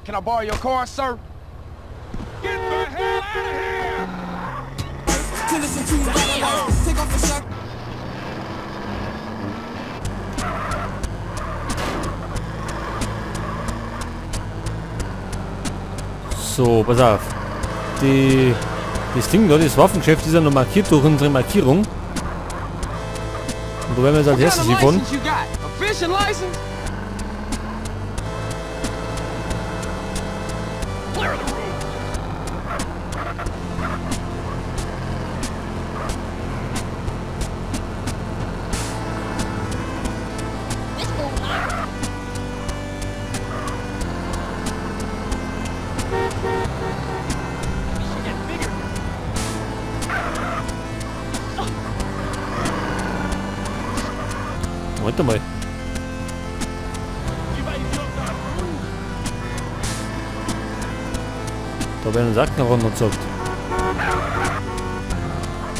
Can I borrow your car, sir? Get the hell out of here! So, pass auf. Das Ding da, das Waffengeschäft ist ja noch markiert durch unsere Markierung. Und da werden wir jetzt als What kind erstes of hinfahren. license you got? A fishing license? Clear the room. Moment mal. Da werden Sacken runtergezockt.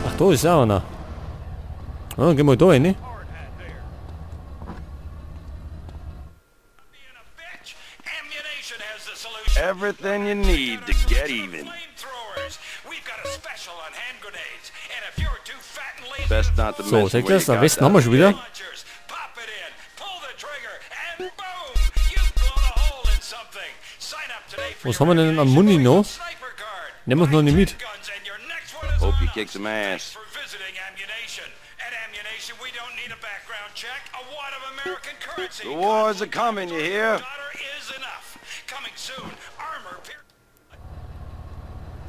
Ach, da ist auch einer. Ja, dann gehen wir da rein. Everything you need to get even. Best not to So, mention seht where ihr das? you Am got besten haben wir that. schon wieder. Was haben wir denn an Muni noch? Nehmen wir es noch nicht mit. Hope you kick some ass. The wars are coming, you hear?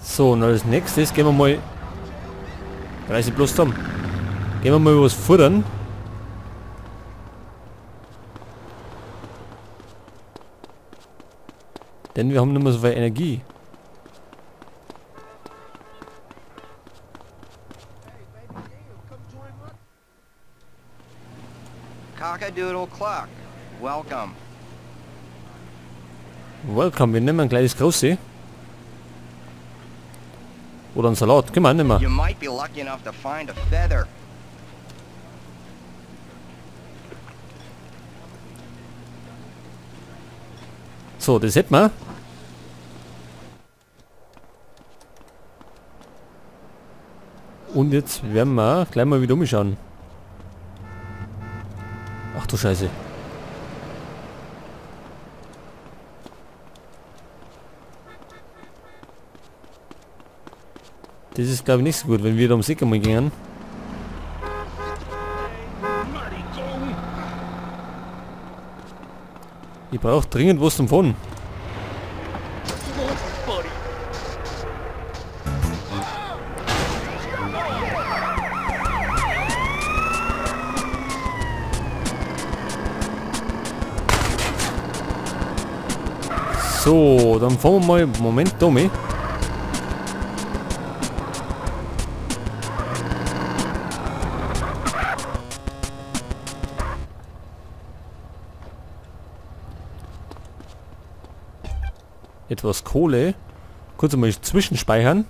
So, und als nächstes gehen wir mal... Reiß ich bloß zusammen. Gehen wir mal was futtern. Denn wir haben nicht mehr so viel Energie. Cock-a-doodle cluck. Welcome. Welcome, wir nehmen ein kleines Große. Oder einen Salat, können wir auch nicht mehr. You might be lucky enough to find a feather. So, das hätten wir. Und jetzt werden wir gleich mal wieder umschauen. Ach du Scheiße. Das ist, glaube ich, nicht so gut, wenn wir da ums Eck einmal gehen. Ich brauche dringend was zum Fahren. So, dann fahren wir mal... Moment, Tommy. Etwas Kohle. Kurz einmal zwischenspeichern.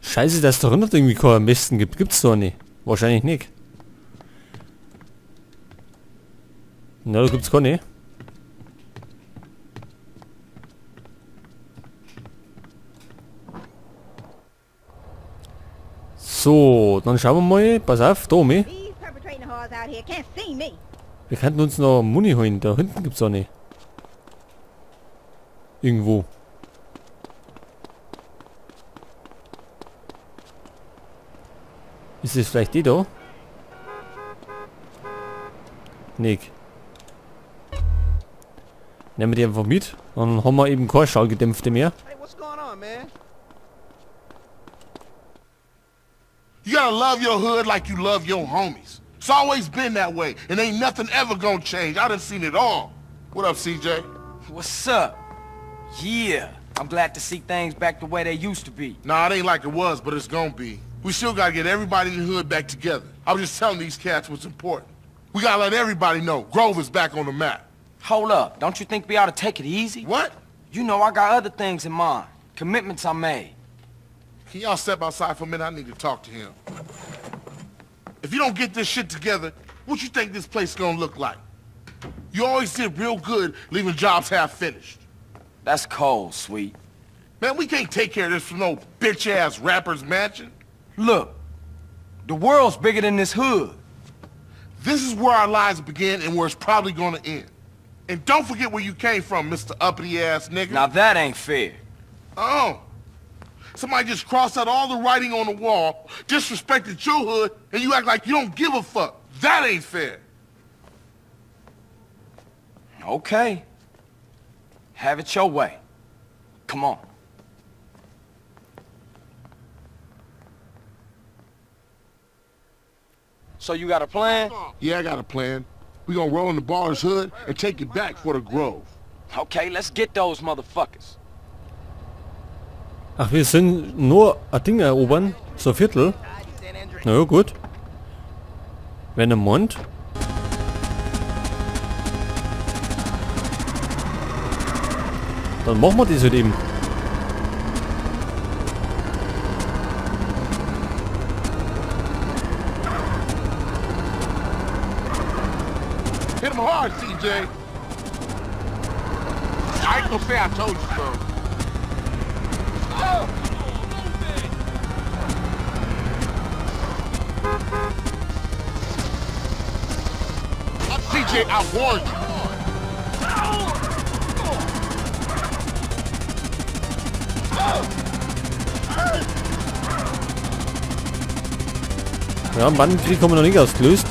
Scheiße, dass da runter irgendwie keinen am besten gibt. Gibt's da nicht. Wahrscheinlich nicht. Na, da gibt's keine. So, dann schauen wir mal. Pass auf, Tommy. These perpetrating whores out here can't see me. Wir könnten uns noch Muni holen. Da hinten gibt's auch nicht. Irgendwo. Ist das vielleicht die da? Nick. Nehmen wir die einfach mit. Dann haben wir eben keine Schallgedämpfte mehr. Hey, what's going on, man? You gotta love your hood like you love your homies. It's always been that way, and ain't nothing ever gonna change. I done seen it all. What up, CJ? What's up? Yeah, I'm glad to see things back the way they used to be. Nah, it ain't like it was, but it's gonna be. We still gotta get everybody in the hood back together. I was just telling these cats what's important. We gotta let everybody know Grove is back on the map. Hold up, don't you think we ought to take it easy? What? You know I got other things in mind. Commitments I made. Can y'all step outside for a minute? I need to talk to him. If you don't get this shit together, what you think this place gonna look like? You always did real good leaving jobs half finished. That's cold, Sweet. Man, we can't take care of this from no bitch-ass rapper's mansion. Look, the world's bigger than this hood. This is where our lives begin and where it's probably gonna end. And don't forget where you came from, Mr. Uppity-ass nigga. Now that ain't fair. Oh. Somebody just crossed out all the writing on the wall, disrespected your hood, and you act like you don't give a fuck. That ain't fair. Okay. Have it your way. Come on. So you got a plan? Yeah, I got a plan. We gonna roll in the Baller's hood and take it back for the Grove. Okay, let's get those motherfuckers. Ach, wir sind nur ein Ding erobern. So ein Viertel. Na ja, gut. Wenn er meint. Dann machen wir das halt eben. Hit him hard, CJ. I ain't gonna say I told you so. CJ, I warned you. Ja, einen Bandenkrieg haben wir noch nicht ausgelöst.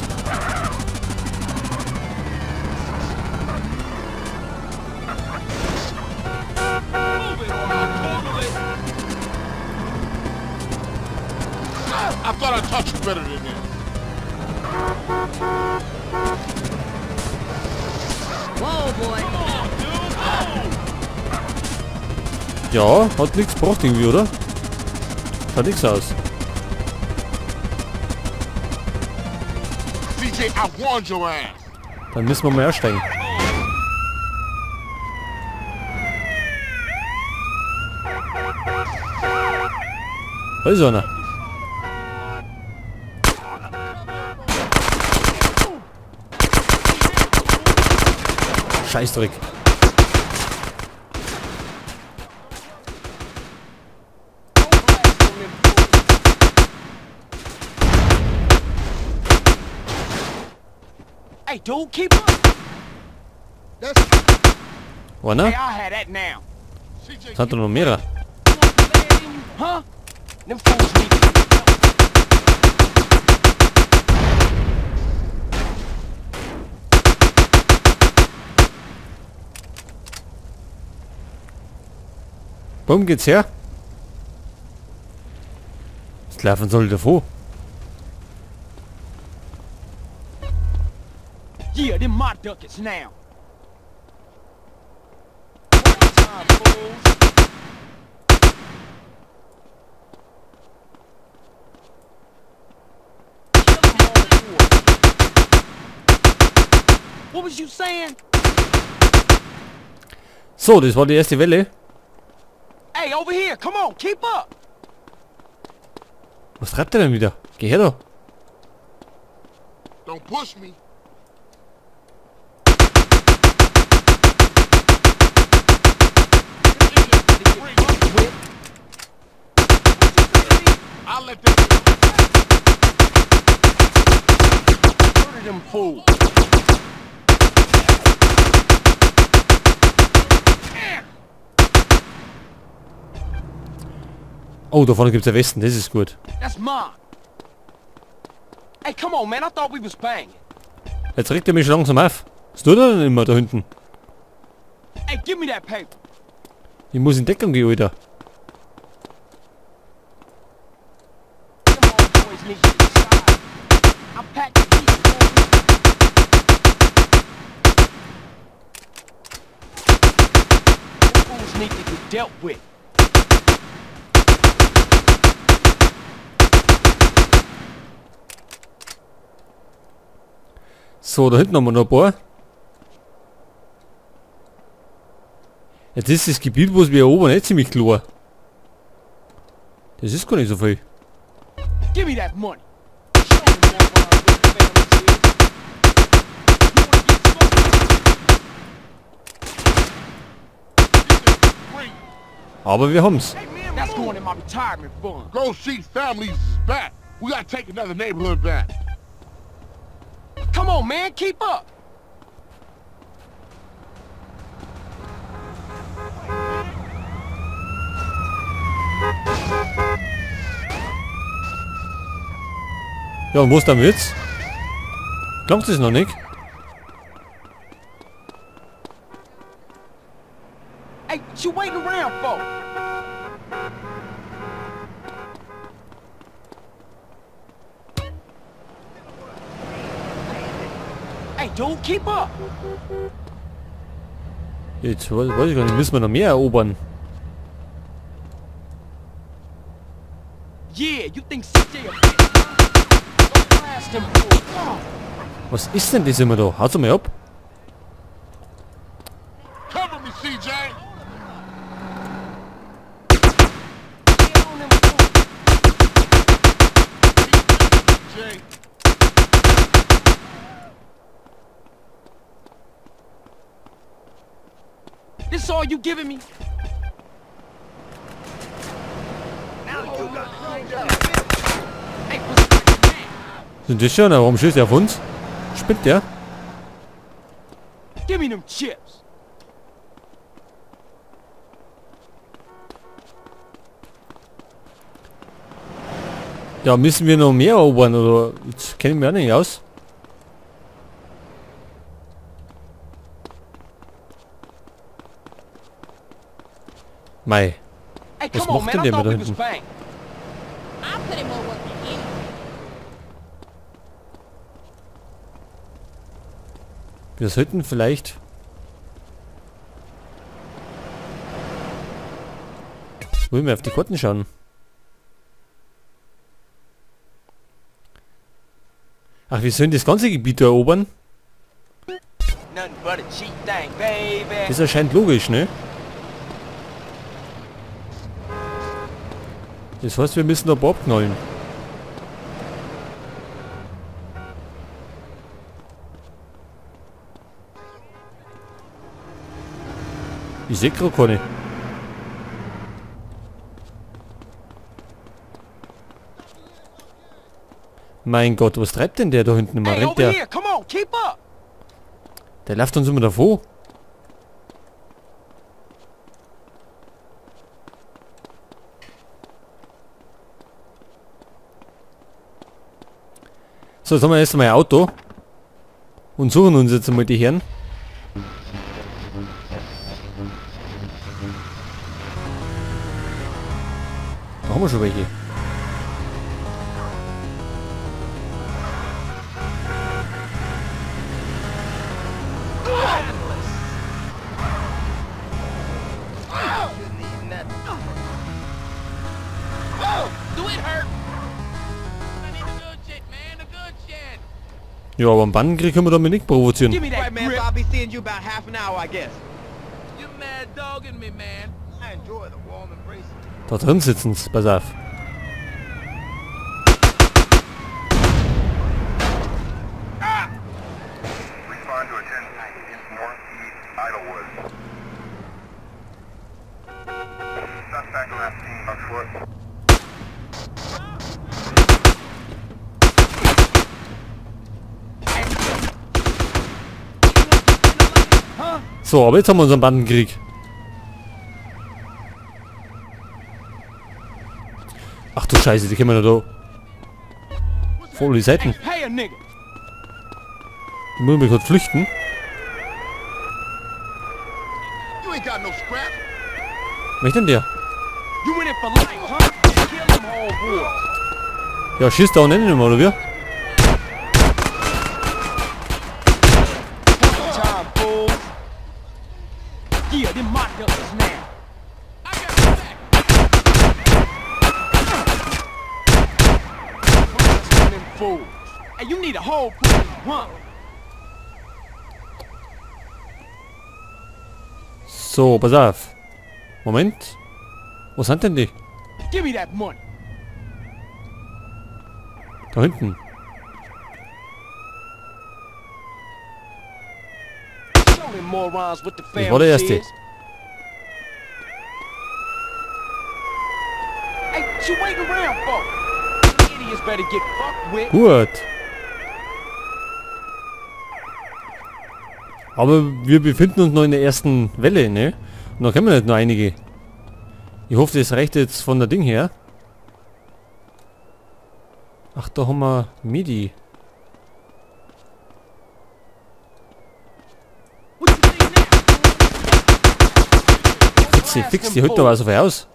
I thought I taught you better than this. Whoa, boy. Ja, hat nichts gebracht irgendwie, oder? Schaut nichts aus. CJ, I warned your ass. Dann müssen wir mal aussteigen. Da ist einer. Scheißdreck. Hey, dude, keep up. Einer? Hey, I had that now. CJ, Es hat doch noch mehrere. Huh? Them fools need to Bumm, geht's her. Was laufen soll davor? Yeah, them my ducats now. Time, fools. Kill 'em all four. What was you saying? So, das war die erste Welle. Hey, over here, come on, keep up. Was treibt er denn wieder? Geh her da. don't push me. I'll let them. Murder them fools. Oh, da vorne gibt's ja Westen, das ist gut. That's mine. Hey, come on, man. I thought we was banging. Jetzt regt er mich schon langsam auf. Was tut er denn immer da hinten? Hey, give me that paper. Ich muss in Deckung gehen, Alter. Them homeboys need to decide. I packed the heat, boy. Them fools need to get dealt with. So, da hinten haben wir noch ein paar. Jetzt ist das Gebiet, wo es wir erobern, eh ziemlich klar. Das ist gar nicht so viel. Give me that money. Show Aber wir haben's. That's going in my retirement fund. Grove Street families is back. We gotta take another neighborhood back. Come on, man, keep up. Ja, und wo ist der Witz? Glaubt es noch nicht? Hey, what you waiting around for? Hey, dude, keep up. Jetzt weiß ich gar nicht, müssen wir noch mehr erobern? Yeah, you think CJ a bitch, huh? Go blast him fool. Come on. Was ist denn das immer da? Haut's mal ab. Cover me, CJ. Get on them fools. CJ. This all you giving me? Hey, what's man? Sind das schon? Warum schießt er auf uns? Spinnt der? Give me them chips. Ja, müssen wir noch mehr erobern oder? Jetzt kenne ich mich auch nicht aus. Mei. Hey, Was come on, macht man. denn I der thought da we was hinten? bang. I put in more work than you. Wir sollten vielleicht... Wollen wir auf die Karten schauen? Ach, wir sollen das ganze Gebiet erobern? Nothing but a cheap thing, baby. Das erscheint logisch, ne? Das heißt, wir müssen da ein paar abknallen. Ich seh grad keine. Mein Gott, was treibt denn der da hinten immer? Hey, Rennt over der? here. Come on, keep up. Der läuft uns immer davor. So, jetzt haben wir erst einmal ein Auto. Und suchen uns jetzt einmal die Herren. Da haben wir schon welche. Do it hurt? I need the good shit, man. The good shit. Ja, aber einen Bandenkrieg können wir damit nicht provozieren. Give me that Right, man, grip. so I'll be seeing you about half an hour, I guess. You mad dogging me, man. I enjoy the warm embrace. Da drin sitzen's, pass auf. Respond to a 10 northeast Idlewood. Suspect last seen on foot. So, aber jetzt haben wir unseren Bandenkrieg. Ach du Scheiße, die können wir noch da. Voll die Seiten. Hey, pay a nigga. Die müssen wir kurz flüchten. You ain't got no scrap. Was denn der? You in it for life, huh? Kill them whole boys. Ja, schießt da auch nicht mehr, oder wie? Time, fools. Yeah, them my duckers now. I got your back. Blast them fools. Hey, you need a whole pool, huh? So, pass auf. Moment. Wo sind denn die? Give me that money. Da hinten. morons what the Das war der family erste. is. Hey, what you waiting around for? Idiots better get fucked with. Gut. Aber wir befinden uns noch in der ersten Welle, ne? Und da kennen wir nicht nur einige. Ich hoffe, das reicht jetzt von der Ding her. Ach, da haben wir Midi. What you think now? Fix, fix, die holt da was auf aus.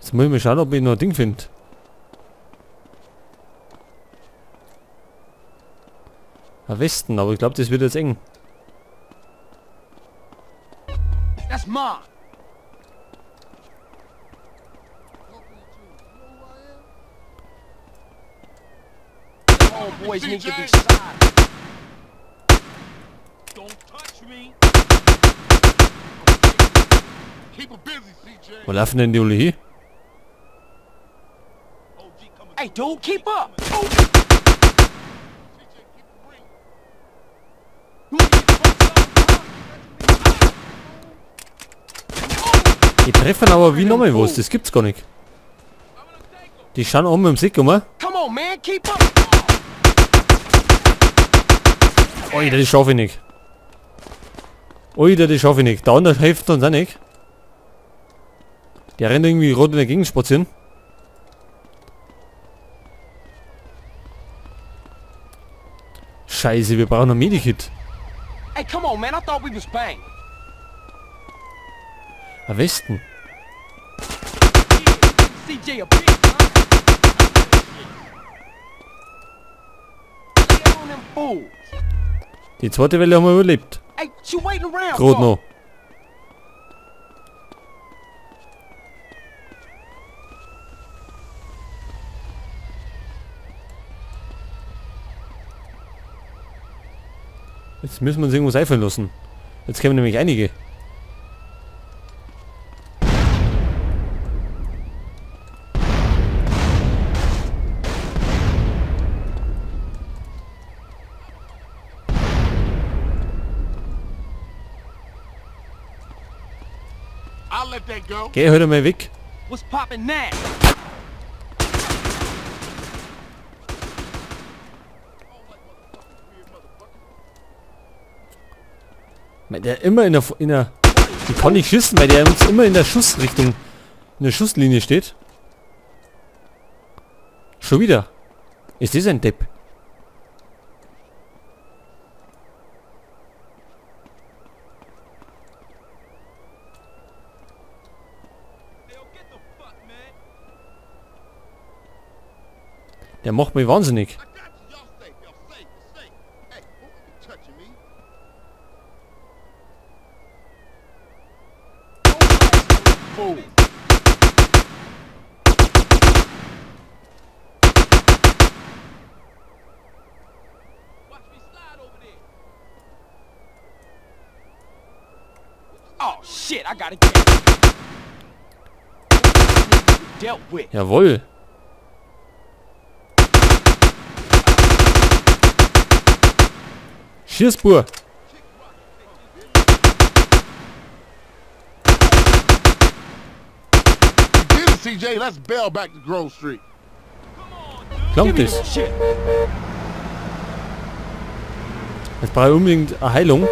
Jetzt muss ich mal schauen, ob ich noch ein Ding finde. Am Westen, aber ich glaube, das wird jetzt eng. That's mine. Homeboys need to be silent. Don't touch me. Keep 'em busy, CJ. Wo laufen denn die alle hin? Hey, dude, keep up. Oh. CJ, keep 'em green. Die treffen aber wie nochmal was, das gibt's gar nicht. Die schauen an mit dem Sick, um. Come on, man, keep up. Alter, das schaffe ich nicht. Alter, das schaffe ich nicht. Der andere hilft uns auch nicht. Der rennt irgendwie rot in der Gegend spazieren. Scheiße, wir brauchen ein Medikit. Hey, come on, man. I thought we was banged. Am Westen. CJ a bitch, huh? Get on them fools. Die zweite Welle haben wir überlebt. Hey, what you waiting around Gerade for? noch. Jetzt müssen wir uns irgendwas einfallen lassen. Jetzt kommen nämlich einige. I'll let that go. Geh halt einmal weg. What's poppin' now? Weil der immer in der, in der, die kann nicht schießen, weil der uns immer in der Schussrichtung, in der Schusslinie steht. Schon wieder. Ist das ein Depp? Der macht mich wahnsinnig. I got you. Y'all safe. Y'all safe. You're safe. Hey, don't be touching me. Fool. Watch me slide over there. Oh shit, I gotta get dealt with. Jawohl. Schieß, Bub. You did it, CJ. Let's bail back to Grove Street. Klangt Give me das? that shit. Jetzt brauche ich unbedingt eine Heilung.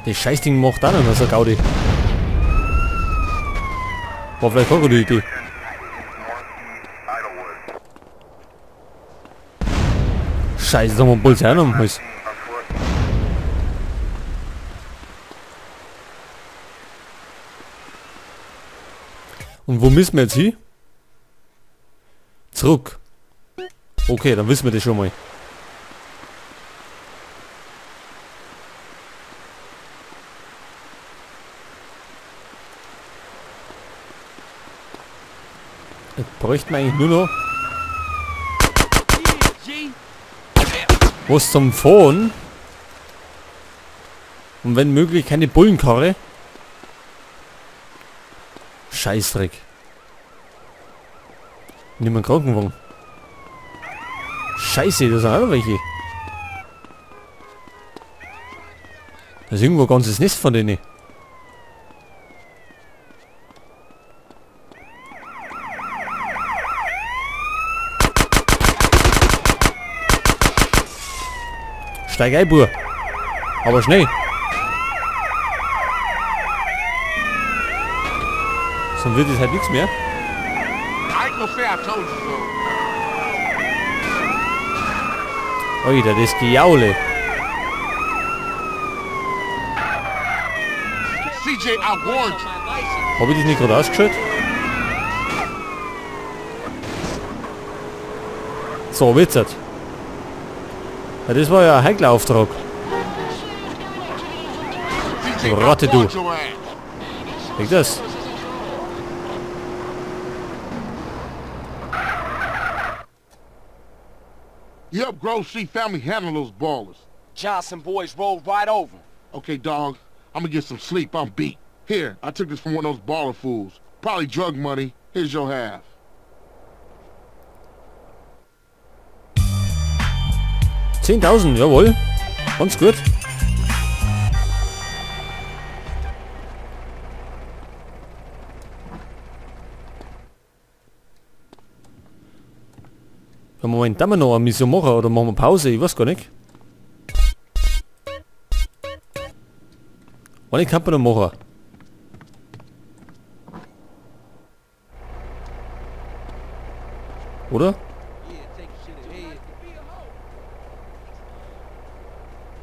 Das Scheißding macht auch noch so Gaudi. War vielleicht keine gute Idee. Scheiße, da haben wir einen Polizei noch am Hals. Und wo müssen wir jetzt hin? Zurück. Okay, dann wissen wir das schon mal. Jetzt bräuchten wir eigentlich nur noch was zum Fahren. Und wenn möglich keine Bullenkarre. Scheißdreck. Nimm einen Krankenwagen. Scheiße, da sind auch noch welche. Da ist irgendwo ein ganzes Nest von denen. Steig ein, Bub. Aber schnell. Sonst wird es halt nichts mehr. I ain't gonna say I told you so. Alter, das Gejaule. CJ, I warned you. Hab ich das nicht gerade ausgeschaltet? So, jetzt. Ja, das war ja ein heikler Auftrag. CJ, I Ratte, du. warned your ass. Weg das. You helped Grove Street family handle those ballers. Johnson boys rolled right over 'em. Okay, dog, I'm gonna get some sleep. I'm beat. Here, I took this from one of those baller fools. Probably drug money. Here's your half. 10.000, jawohl. Ganz gut. Ja, Moment, da wir noch eine Mission machen oder machen wir Pause? Ich weiß gar nicht. Eine kann man noch machen. Oder?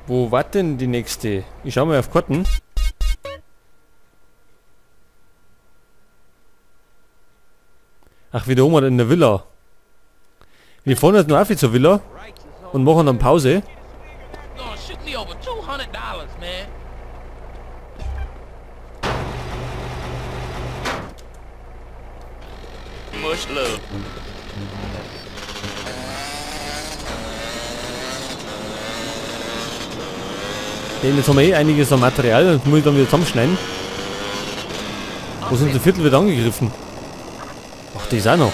Wo war denn die nächste? Ich schau mal auf Karten. Ach, wieder oben in der Villa. Wir fahren jetzt noch auf zur Villa und machen dann Pause. Gonna shoot me over $200, man. Much love. Denn jetzt haben wir eh einiges an Material und muss ich dann wieder zusammenschneiden. Wo sind die Viertel wieder angegriffen? Ach, die ist auch noch.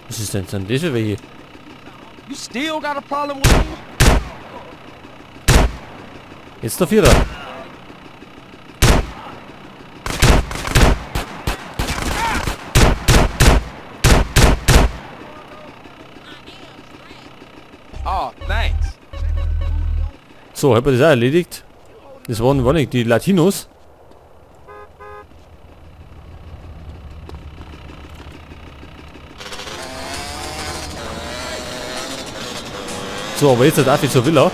Was ist denn das für welche? You still got a problem with me? Jetzt der Vierer. Oh, thanks. So, hab ich das auch erledigt. Das waren, war nicht die Latinos. So, aber jetzt darf ich zur Villa.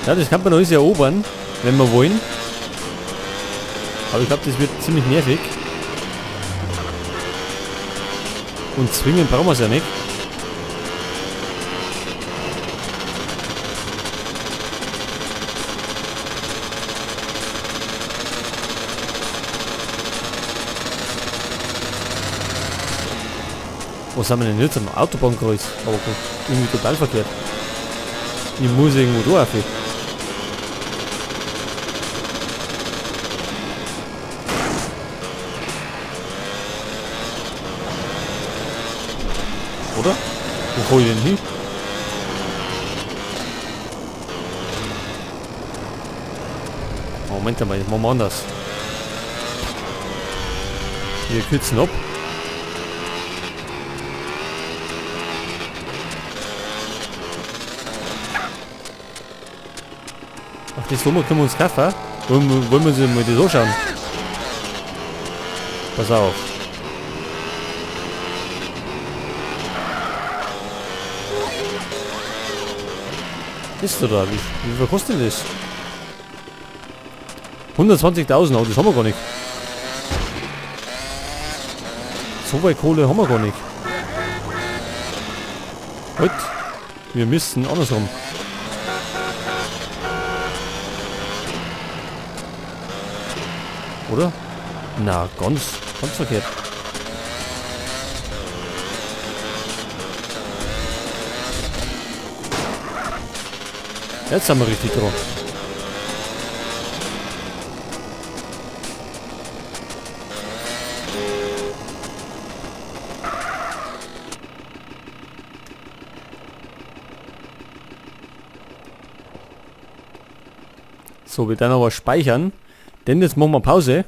Ja, das kann man alles erobern, wenn wir wollen. Aber ich glaub, das wird ziemlich nervig. Und zwingen brauchen wir's ja nicht. Wo sind wir denn jetzt? Am Autobahnkreuz. Aber gut, irgendwie total verkehrt. Ich muss irgendwo da rauf. Oder? Wo komm ich denn hin? Moment einmal, das machen wir anders. Wir kürzen ab. Ach, das Nummer können wir uns kaufen. Wollen wir uns mal das anschauen? Pass auf. Ist da? Wie viel kostet denn das? 120.000, aber das haben wir gar nicht. So viel Kohle haben wir gar nicht. Halt. Wir müssen andersrum. Oder? Na, ganz, ganz verkehrt. Jetzt sind wir richtig dran. So, wir dann aber speichern, denn jetzt machen wir Pause.